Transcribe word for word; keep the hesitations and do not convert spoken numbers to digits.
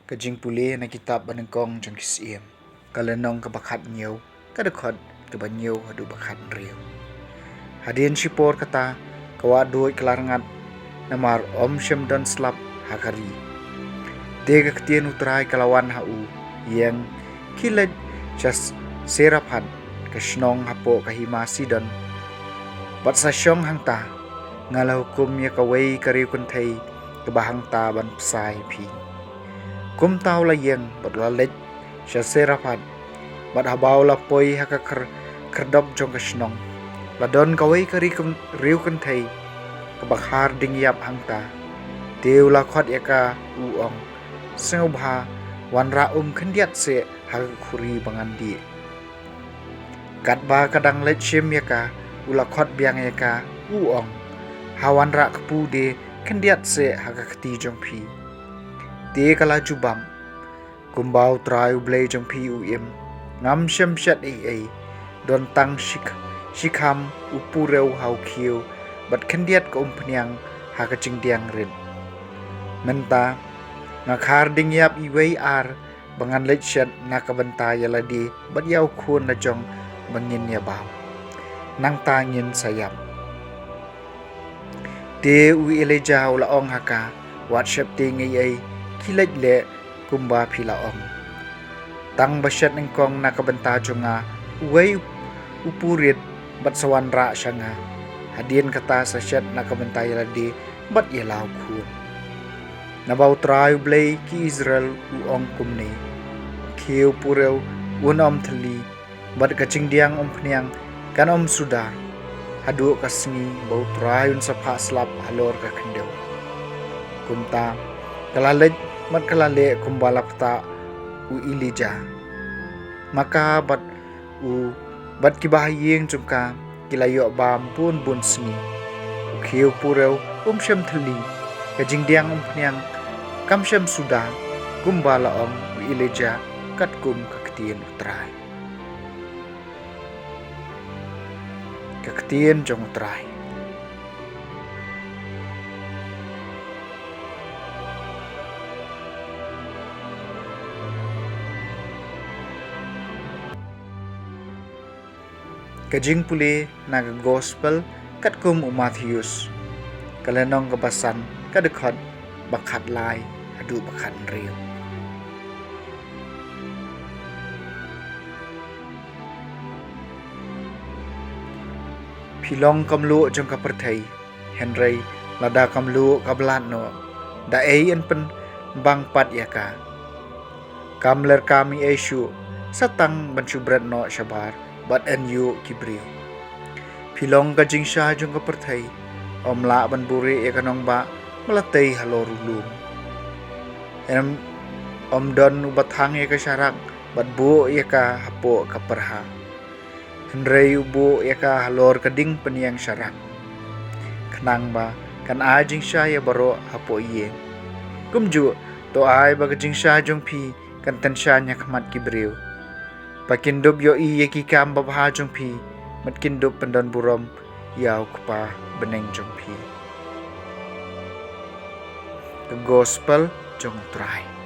Ka jingpule na kitab ba nyngkong jong ki Syiem. Ka lynnong kaba khathynñiew, ka dkhot kaba hynñiew haduh ba khathynriew. Hadien shipor kata, ka wah duid ka la rngat, namar ym shym don slap ha ka ri. Te ka ktien U Trai ka la wan ha u, ïeng, khie leit sha Sarephath, ka shnong hapoh ka hima Sidon, bad sa shong hangta. Nga la hukum ïa kawei ka riew kynthei kaba hangta ban bsa ïa phi. Kumta u la ïeng bad u la leit sha Sarephath, bad haba u la poi ha ka khyr-, khyrdop jong ka shnong, la don kawei ka riew kyn-, riew kynthei kaba khar ding ïap hangta. Te u la khot ïa ka, u ong, sngewbha wanrah um khyndiat seh ha ka khuri ba ngan dih. Katba ka dang leit shim ïa ka, u la khot biang ïa ka, u ong, ha wanrah kpu de khyndiat seh ha ka kti jong phi. Te ka la jubab, kumba U Trai U Blei jong phi u im, ngam shym shet ei ei, don tang shi-, shi kham u purew ha u khiew, bad khyndiat ka umphniang ha ka jingdiang rit. Mynta nga khar ding ïap iwei ar ba ngan leit shet na ka bynta ïa lade bad ïa u khun la jong ba ngin ïa bam. Nangta ngin sa ïap. Te u Elijah u la ong ha ka, wat sheptieng ei ei, khie leit leh kumba phi la ong. Tang ba shet nyngkong na ka bynta jong nga uwei u purit bad sa wanrah sha nga. Hadien kata sa shet na ka bynta ïa lade bad ïa la u khun. Naba U Trai U Blei ki Israel u ong kumne, u khiew purew un ym thylli, bad ka jingdiang umphniang kan ym suda, haduh ka sngi ba U Trai un sa phah slap halor ka khyndew. Kumta ka la leit bad ka la leh kumba la pyrta u Elijah. Ma ka bad u, bad kiba ha ïing jong ka, ki la ïoh bam bun bun sngi. U khiew purew um shym thylli, ka jingdiang umphniang kam shym suda, kumba la ong u Elijah, katkum ka ktien U Trai. Ka ktien jong U Trai. Ka jingpule na ka Gospel katkum u Mathaios, ka lynnong kaba san, ka dkhot ba khatlai haduh ba khathynriew. Phi long ka mluh jong ka pyrthei, hynrei lada ka mluh ka blad noh, da ei yn pynbang pat ïa ka? Kam lyrkam ei ei shuh, sa tang ban shu bret noh shabar bad yn ïuh ki briew. Phi long ka jingshai jong ka pyrthei. Ym lah ban buhrieh ïa ka nongbah ba la tei halor u lum. Ym, ym don uba thang ïa ka sharak bad buh ïa ka hapoh ka pyrha. Hynrei u buh ïa ka halor ka ding pynïeng sharak, khnang ba kan ai jingshai ïa baroh hapoh ïing. Kumjuh to ai ba ka jingshai jong phi kan tyngshaiñ ha khmat ki briew, ba kin dup ïohi ïa ki kam babha jong phi, bad kin dup pyndonburom ïa U Kpa bneng jong phi. Ka Gospel jong U Trai.